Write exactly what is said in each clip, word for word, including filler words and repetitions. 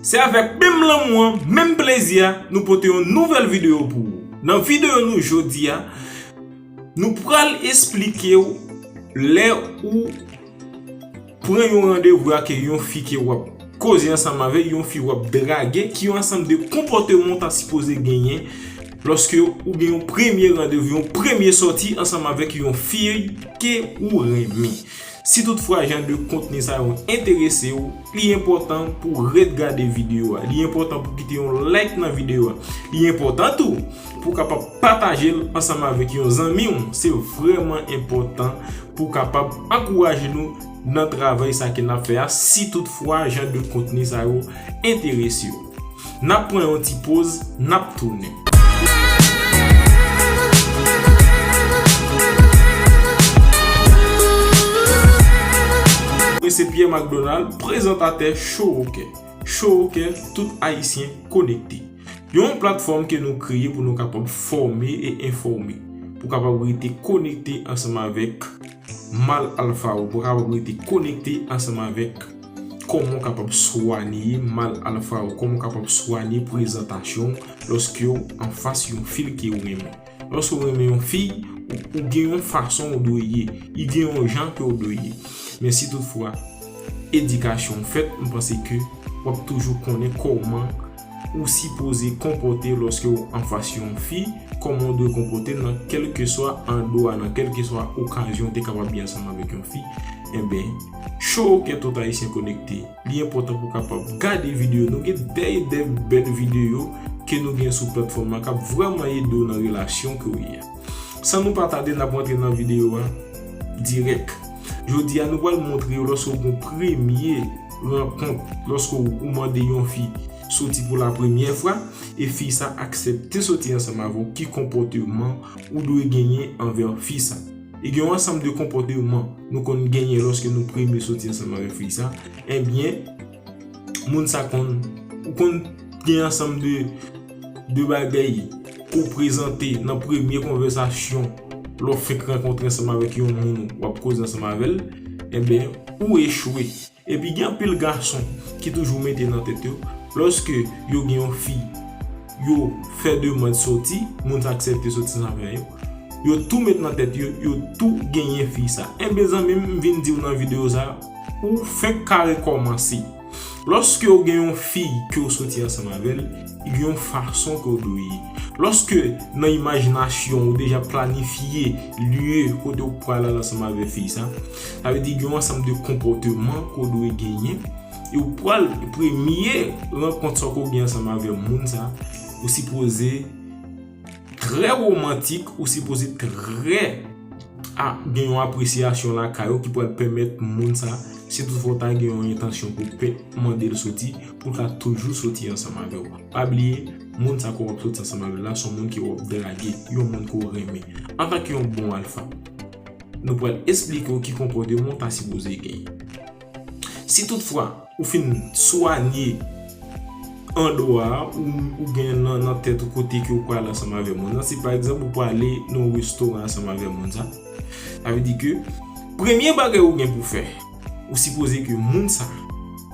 Se avèk menm lanmou an, menm plezi a, nou pote yon nouvèl videyo pou ou. Nan videyo nou jodi a, nou pral esplike w lè ou pran yon randevou ak yon fi ke w ap koze ansanm avè, yon fi w ap drage, ki yon ansanm de konpòteman w ta sipoze genyen lòske ou gen yon premye randevou, yon premye sòti ansanm avèk yon fi ke ou renmen. Si toutfwa jan de kontni sa yo enterese w, li enpòtan pou w ret gade videyo a. Li enpòtan pou w kite yon like nan videyo a. Li enpòtan tou pou w kapab pataje l ansanm avèk yon zanmi w. Se vrèman enpòtan pou w kapab ankouraje nou nan travay sa ke n ap fè a, si toutfwa jan de kontni sa yo enterese w. N ap pran yon ti poz, n ap tounen. Mwen se Pierre Macdonald, prezantatè Showokè. Showokè, tout Ayisyen konekte. Yon platfòm ke nou kreye pou nou kapab fòme e enfòme, pou kapab rete konekte ansanm avèk Mal Alfa ou, pou kapab rete konekte ansanm avèk kòman w kapab swanye mal alfa ou, kòman w kapab swanye prezantasyon w lòske w anfas yon fi ke w renmen. Lòske w renmen yon fi, ou, ou gen yon fason w dwe ye, li gen yon jan ke w dwe ye. Men si toutfwa edikasyon w fèt, m panse ke w ap toujou konnen kòman ou sipoze konpòte lòske w anfas yon fi, kòman w dwe konpòte nan kèlkeswa andwa, nan kèlkeswa okazyon w te kapab ye ansanm avèk yon fi. Enben, Showokè, tout Ayisyen konekte, li enpòtan pou w kapab gade videyo. Nou gen de, de bèl videyo ke nou gen sou platfòm nan k ap vrèman ede w nan relasyon ke w ye a. San nou pa tade, n ap rantre nan videyo a dirèk. Jodi a, nou pral montre w lòske w gen yon premye rankont, lòske w, ou mande yon fi soti pou la premyè fwa, e fi sa aksepte soti ansanm avè w, ki konpòteman ou dwe genyen anvè fi sa. E gen yon ansanm de konpòteman nou konn genyen lòske nou premye soti ansanm avè fi sa. Ebyen, moun sa konn, ou konn gen ansanm de, de bagay ke w prezante nan premye konvèsasyon lè w fenk rankontre ansanm avèk yon moun w ap koze ansanm avè l, enben, ou echwe. Epi gen anpil gason ki toujou mete nan tèt yo, lòske yo gen yon fi, yo fè demann soti, moun sa aksepte soti ansanm avè yo, yo tou met nan tèt yo, yo tou genyen fi sa. Enben, zanmi m, m vin di w nan videyo sa, ou fenk kare kòmanse. Lòske w gen yon fi ke w soti ansanm avè l, li gen yon fason ke w dwe ye. Lòske nan imajinasyon w ou deja planifye lye kote w pral al ansanm avè fi sa, sa vle di gen yon ansanm de konpòteman ke w dwe genyen, e w pral premye rankont sa ke w gen ansanm avè moun sa, ou sipoze trè womantik, ou sipoze trè a, gen yon apresyasyon lakay ou ki pral pèmèt moun sa, si toutfwa w ta gen yon entansyon pou pè, mande l soti, pou l ka toujou soti ansanm avè w. Pa bliye, moun sa ke w ap soti ansanm avè l la, se yon moun ke w ap drage, yon moun ke w renmen. Antanke yon bon alfa, nou pral esplike w ki konpòteman w ta sipoze genyen. Si toutfwa ou fin swanye andwa a, ou, ou gen nan, nan tèt ou kote ke ou pral ansanm avè moun nan, si pa egzanp ou prale nan yon restoran ansanm avè moun sa, sa vle di ke premye bagay ou gen pou fè, ou sipoze ke moun sa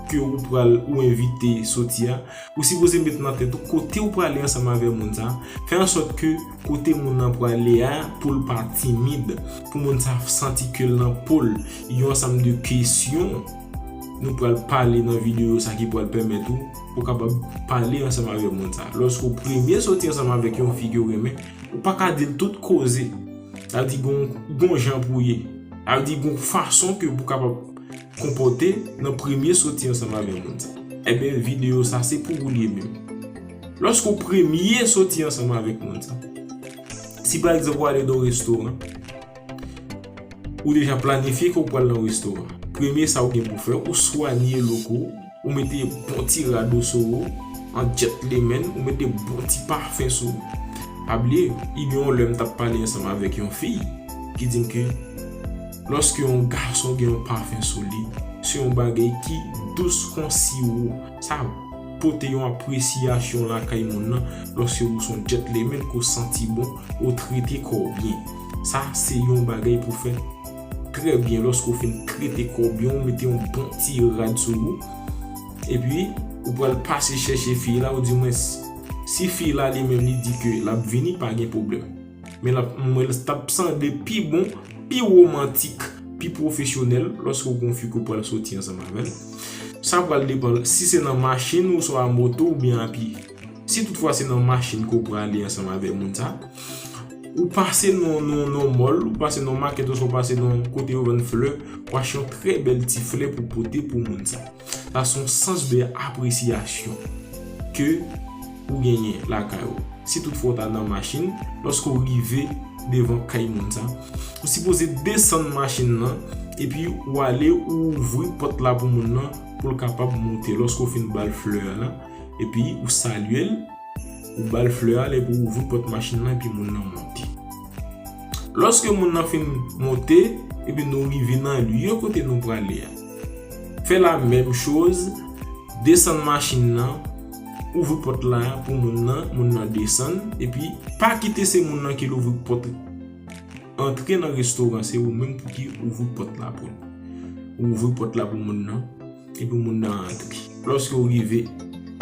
ke ou pral, ou envite soti a, ou sipoze met nan tèt ou kote ou prale ansanm avè moun sa, fè ansòt ke kote moun nan prale a, pou l pa timid, pou moun sa santi ke l nan po l. Yon ansanm de kesyon nou pral pale nan videyo sa ki pral pèmèt ou, ou kapab pale ansanm avèk moun sa. Lòske w premye soti ansanm avèk yon fi ke w renmen, ou pa ka di l tout koze. Sa vle di gon, gon jan pou w ye. Sa vle di gon fason ke pou w kapab konpòte nan premye soti ansanm avèk moun sa. Enben, videyo sa se pou ou li ye menm. Lòske w premye soti ansanm avèk moun sa, si pa egzanp ou ale nan yon restoran, ou deja planifye ke w pral nan restoran. Premye sa ou gen pou fè, ou swanye loko, ou mete bon ti rad ou sou ou, an gentleman, ou mete bon ti pafen sou ou. Pa bliye, gen yon lè m t ap pale ansanm avèk yon fi ki di m ke lòske yon gason gen yon pafen sou li, se yon bagay ki dous kon siwo. Sa pote yon apresyasyon lakay moun nan lòske ou se yon gentleman, ke w santi bon, ou trete kò w byen. Sa se yon bagay pou fè trè byen lòske w fin trete kò w byen, ou mete yon bon ti rad sou ou. Epi, ou pral pase chèche fi la, ou di mwens, si fi la li menm li di ke l ap vini, pa gen pwoblèm. Men l ap, mwen, l t ap sanble pi bon, pi womantik, pi pwofesyonèl lòske w gen yon fi ke w pral soti ansanm avè l. Sa pral depann si se nan machin ou swa moto oubyen a pye. Si toutfwa se nan machin ke w prale ansanm avèk moun sa, ou pase nan, nan, nan mòl, ou pase nan makèt, oswa w pase nan kote yo vann flè, ou achte yon trè bèl ti flè pou pote pou moun sa. Sa se yon sans de apresyasyon ke ou genyen lakay ou. Si toutfwa w ta nan machin, lòske w rive devan kay moun sa, ou sipoze desann machin nan, epi ou ale, ou ouvri pòt la pou moun nan, pou l kapab monte. Lòske w fin ba l flè a la, epi ou salye l, ou ba l flè a, epi ou ouvri pòt machin nan, epi moun nan monte. Lòske moun nan fin monte, epi nou rive nan lye kote nou prale a, fè la menm choz, desann machin nan, ouvri pòt la pou moun nan, moun nan desann, epi pa kite se moun nan ki louvri pòt antre nan restoran, se ou menm pou ki ouvri pòt la pou li. Ou ouvri pòt la pou moun nan, epi moun nan antre. Lòske w rive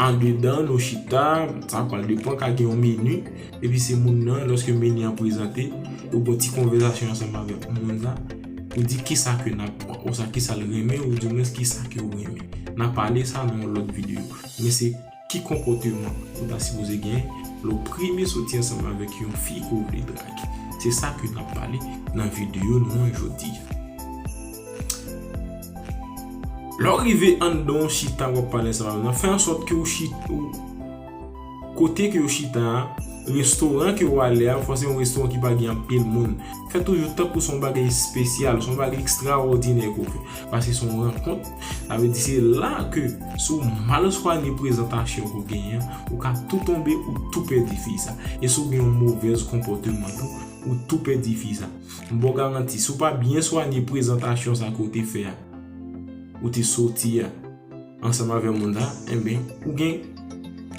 andedan, nou chita, sa pral depann, ka gen yon meni, epi se moun nan, lòske meni an prezante, ou gen yon ti konvèsasyon ansanm avèk moun sa, ou di kisa ke n ap pran, oswa kisa l renmen, ou di mwens kisa ke w renmen. N a pale sa nan yon lòt videyo. Men se ki konpòteman ou ta sipoze gen lè w premye soti ansanm avèk yon fi ke w vle drage. Se sa ke n ap pale nan videyo nou an jodi a. Lè w rive anndan yon chita, w ap pale ansanm avè l, fè ansòt ke w chita, ou, kote ke w chita a, restoran ke w ale a, fò se yon restoran ki pa gen anpil moun. Fè toujou tankou se yon bagay espesyal, se yon bagay ekstraòdinè ke w fè. Paske se yon rankont, sa vle di se la ke si w mal swanye prezantasyon ke w genyen an, ou ka tou tonbe, ou tou pèdi fi sa. E si w gen yon movèz konpòteman tou, ou tou pèdi fi sa. M ba w garanti, si w pa byen swanye prezantasyon sa ke w te fè a, ou te soti a, ansanm avè moun sa, enben, ou gen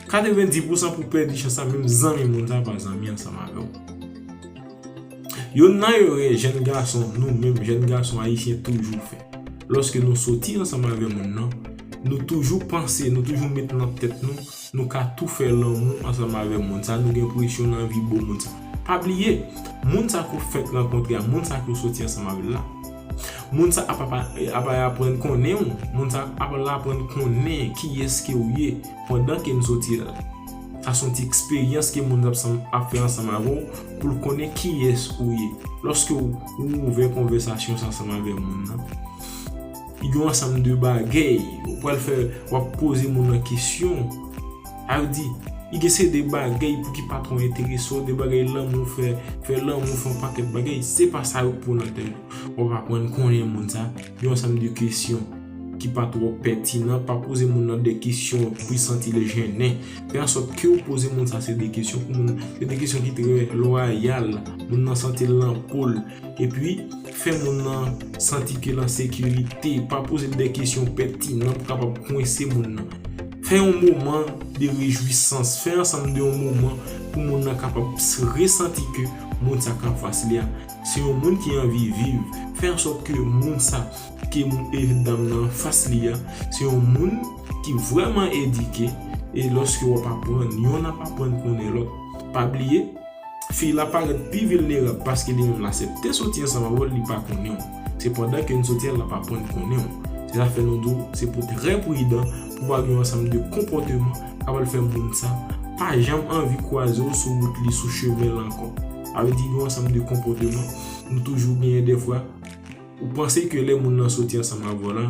katrevendis pousan pou pèdi chans sa, menm zanmi moun sa pa zanmi ansanm avè w. Youn nan erè jèn gason, nou menm jèn gason ayisyen toujou fè. Lòske nou soti ansanm avè moun nan, nou toujou panse, nou toujou met nan tèt nou, nou ka tou fè lanmou ansanm avè moun sa, nou gen presyon, n anvi bo moun sa. Pa bliye, moun sa ke w fèk rankontre a, moun sa ke w soti ansanm avè l la, moun sa ap, ap, ap aprann konnen w, moun sa ap aprann konnen kiyès ke w ye pandan ke n soti la. Sa se yon ti eksperyans ke moun sa ap, ap fè ansanm avè w pou l konnen kiyès ou ye. Lòske w, ou ouvè konvèsasyon sa ansanm avè moun nan, gen yon ansanm de bagay ou pral fè, w ap poze moun nan kesyon. Sa vle di, li gen se de bagay pou ki patwon enterese w, de bagay lanmou fè, fè lanmou fè yon pakèt bagay. Se pa sa yo pou nan tèt ou. W ap aprann konnen moun sa, gen yon ansanm de kesyon ki pa twò pètinan, pa poze moun nan de kesyon pou l santi l jennen. Fè ansòt ke w poze moun sa se de kesyon pou moun, se de kesyon ki trè lwayal, moun nan santi l nan po l. Epi, fè moun nan santi ke l an sekirite, pa poze l de kesyon pètinan pou kapab kwense moun nan. Fè yon moman de rejwisans, fè ansanm de yon moman pou moun nan kapab s-, resanti ke moun sa k anfas li a se yon moun ki anvi viv. Fè ansòt ke moun sa, ke moun, e dam nan anfas li a, se yon moun ki vrèman edike, e lòske w ap aprann, yonn ap aprann konnen lòt. Pa bliye, fi la parèt pi vilnerab paske li menm l aksepte soti ansanm avè w, li pa konnen w. Se pandan ke n soti a, l ap aprann konnen w. Se sa fè nou di w, se pou trè pridan, pou w pa gen yon ansanm de konpòteman k ap al fè moun sa pa janm anvi kwaze w sou wout li, sou chemen l ankò. Sa vle di gen yon ansanm de konpòteman nou toujou genyen dèfwa. Ou panse ke lè moun nan soti ansanm avè w la,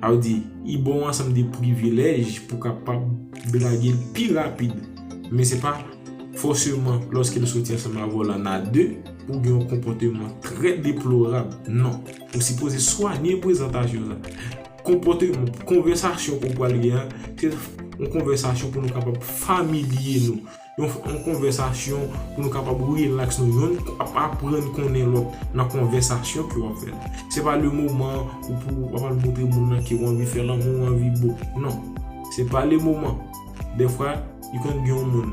sa vle di, li ba w ansanm de privilèj pou w kapab drage l pi rapid. Men se pa fòseman lòske l soti ansanm avè w la, n a de, pou w gen yon konpòteman trè deplorab. Non. Ou sipoze swanye prezantasyon sa. Konpòteman, konvèsasyon ke w pral gen an, se yon konvèsasyon pou nou kapab familye nou. Yon, yon konvèsasyon pou nou kapab rilaks nou. Yonn ap aprann konnen lòt nan konvèsasyon ke w ap fè la. Se pa le moman ou pou w ap al montre moun nan ke w anvi fè lanmou, w anvi bo. Non. Se pa le moman. Dèfwa, li konn gen yon moun,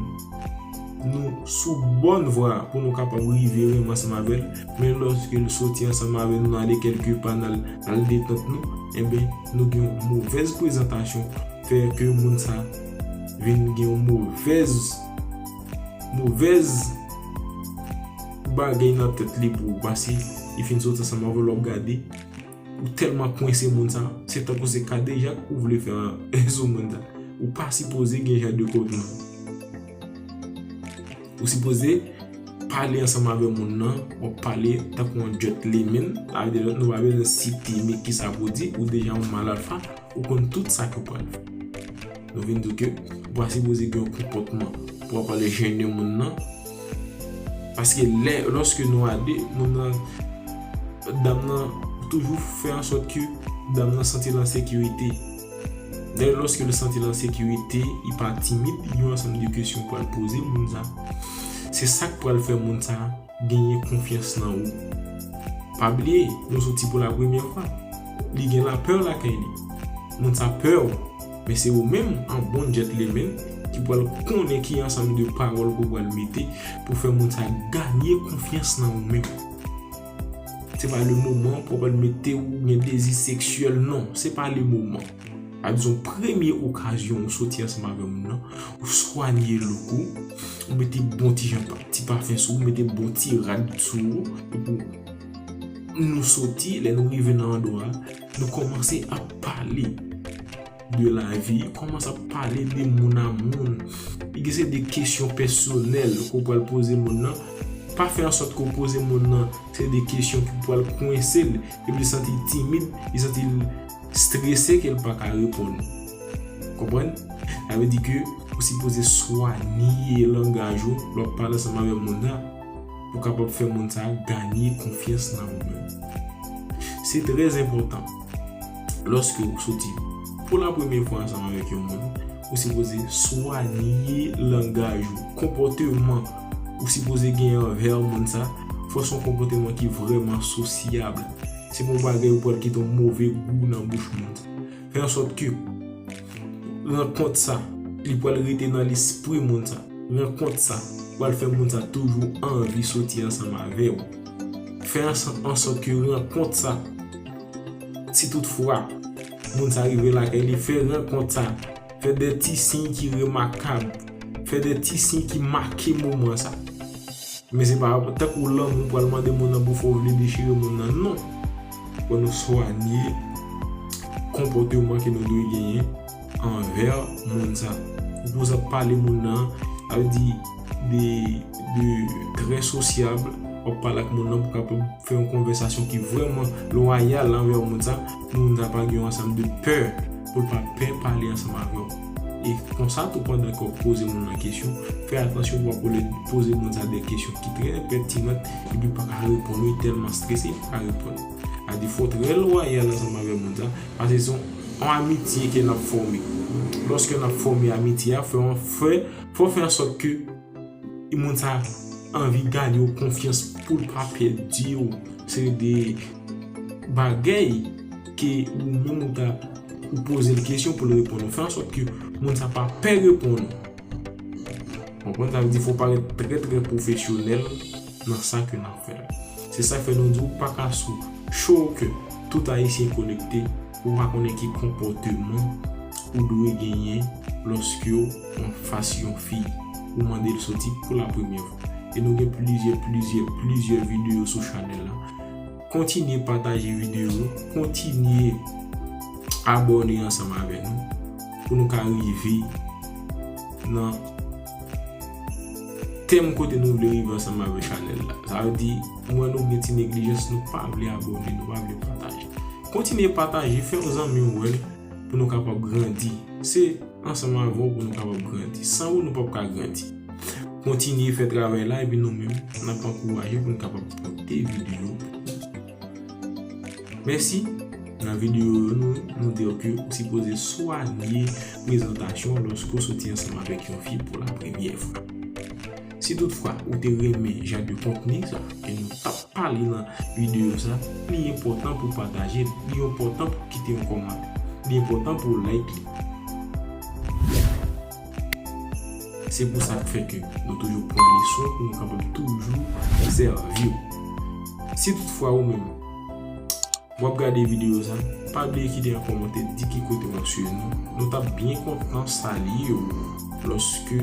nou sou bòn vwa pou nou kapab rive renmen ansanm avè l, men lòske l soti ansanm avè nou, n ale kèlke pa, n al, n al detant nou, enben, nou gen yon movèz prezantasyon. fè ke moun sa vin gen yon movèz, movèz bagay nan tèt li pou ou, paske li fin soti ansanm avè w, lè w gade, ou tèlman kwense moun sa, se tankou se kadejak ou vle fè sou moun sa. Ou pa sipoze gen jan de konpòtman. Ou sipoze pale ansanm avè moun nan, w ap pale tankou yon gentleman. Sa vle di, nou pa bezwen site men ki sa pou di, ou deja yon mal alfa, ou konn tout sa ke w pral fè. Nou vin di ke ou pa sipoze gen yon konpòtman pou w ap pale jennen moun nan. Paske lè, lòske nou a de, moun nan, dam nan toujou fè an sòt ke dam nan santi l an sekirite. Lè, lòske l santi l an sekirite, li pa timid, gen yon ansanm de kesyon pou al poze moun sa. Se sa k pral fè moun sa genyen konfyans nan ou. Pa bliye, nou soti pou la premyè fwa. Li gen lapè lakay li. Moun sa pè w, men se ou menm, an bon gentleman, ki pral konnen ki ansanm de pawòl ke w pral mete pou fè moun sa ganye konfyans nan ou menm. Se pa le moman pou w pral mete ou gen dezi seksyèl, non, se pa le moman. A, dizon, premye okazyon ou soti ansanm avè moun nan, ou swanye look ou, ou mete bon ti jan pa, ti pafen sou ou, mete bon ti rad sou ou, epi nou soti, lè nou rive nan andwa a, nou kòmanse ap pale de lavi, kòmanse ap pale de moun a moun. Li gen se de kesyon pèsonèl ke w pral poze moun nan. Pa fè an sòt ke w poze moun nan se de kesyon ki pral kwense l, epi li santi l timid, li santi l strese ke l pa ka reponn. Konprann? Sa vle di ke ou sipoze swanye langaj ou lè w ap pale ansanm avè moun nan, pou w kapab fè moun sa a ganye konfyans nan ou menm. Se trè enpòtan, lòske w soti pou la premyè fwa ansanm avèk yon moun, ou sipoze swanye langaj ou, konpòteman ou sipoze gen anvè moun sa, fò se yon konpòteman ki vrèman sosyab. Se pa yon bagay ou pral kite yon move gou nan bouch moun sa. Fè an sòt ke rankont sa, li pral rete nan lespri moun sa. Rankont sa pral fè moun sa toujou anvi soti ansanm avè w. Fè an, an sòt ke rankont sa, si toutfwa moun sa rive lakay li, fè rankont sa, fè de ti siy ki remakab, fè de ti siy ki make moman sa. Men se pa tankou lanmou pral mande moun nan pou fè w vle dechire moun nan, non. Fò nou swanye konpòteman ke nou dwe genyen anvè moun sa. Ou poze ap pale moun nan, sa vle di de, de trè sosyab, w ap pale ak moun nan pou kapab fè yon konvèsasyon ki vrèman lwayal anvè moun sa, moun sa pa gen yon ansanm de pè, pou l pa pè pale ansanm avè w. E konsa tou, pandan ke w ap poze moun nan kesyon, fè atansyon pou w ap poze moun sa de kesyon ki trè pètinan, epi pa ka reponn, li tèlman strese, li pa ka reponn. A di fò w trè lwayal ansanm avè moun sa, paske se yon, yon amitye ke n ap fòme. Lòske n ap fòme amitye a, fè yon, fè, fò w fè an sòt ke e moun sa anvi gade w konfyans pou l pa pèdi w. Se de bagay ke ou menm ou ta, ou poze l kesyon pou l reponn ou. Fè an sòt ke moun sa pa pè reponn ou. Konprann? Sa vle di fò w parèt trè, trè pwofesyonèl nan sa ke n ap fè la. Se sa k fè nou di w pa ka sou cho ke tout Ayisyen konekte, ou pa konnen ki konpòteman ou dwe genyen lòske w anfas yon fi, ou mande l soti pou la premyè fwa. E nou gen plizyè, plizyè, plizyè videyo sou chanèl la. Kontinye pataje videyo, kontinye abòne ansanm avè nou pou nou ka rive nan tèm kote nou vle rive ansanm avè chanèl la. Sa vle di, mwen nou gen ti neglijans, nou pa vle abòne, nou pa vle pataje. Kontinye pataje, fè yon zanmi w wè l pou nou kapab grandi. Se ansanm avè w pou nou kapab grandi. San ou, nou p ap ka grandi. Kontinye fè travay la, epi nou menm, n ap ankouraje pou nou kapab pote videyo. Mèsi. Nan videyo nou, nou di w ke ou sipoze swanye prezantasyon lòske w soti ansanm avèk yon fi pou la premyè fwa. Si toutfwa ou te renmen jan de kontni sa ke nou t ap pale nan videyo sa, li enpòtan pou w pataje l, li enpòtan pou w kite yon kòmantè, li enpòtan pou w like li. Se pou sa k fè ke nou toujou pran leson pou nou kapab toujou sèvi w. Si toutfwa ou menm, w ap gade videyo sa, pa bliye kite yon kòmantè, di ki kote w ap swiv nou. Nou t ap byen kontan salye w lòske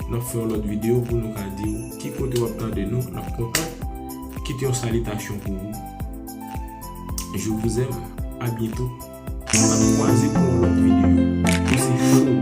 n ap fè yon lòt videyo pou nou ka di w ki kote w ap tande nou. N ap kontan kite yon salitasyon pou ou. Je vous aime. À bientôt. N ap kwaze pou yon lòt videyo. Pou se show.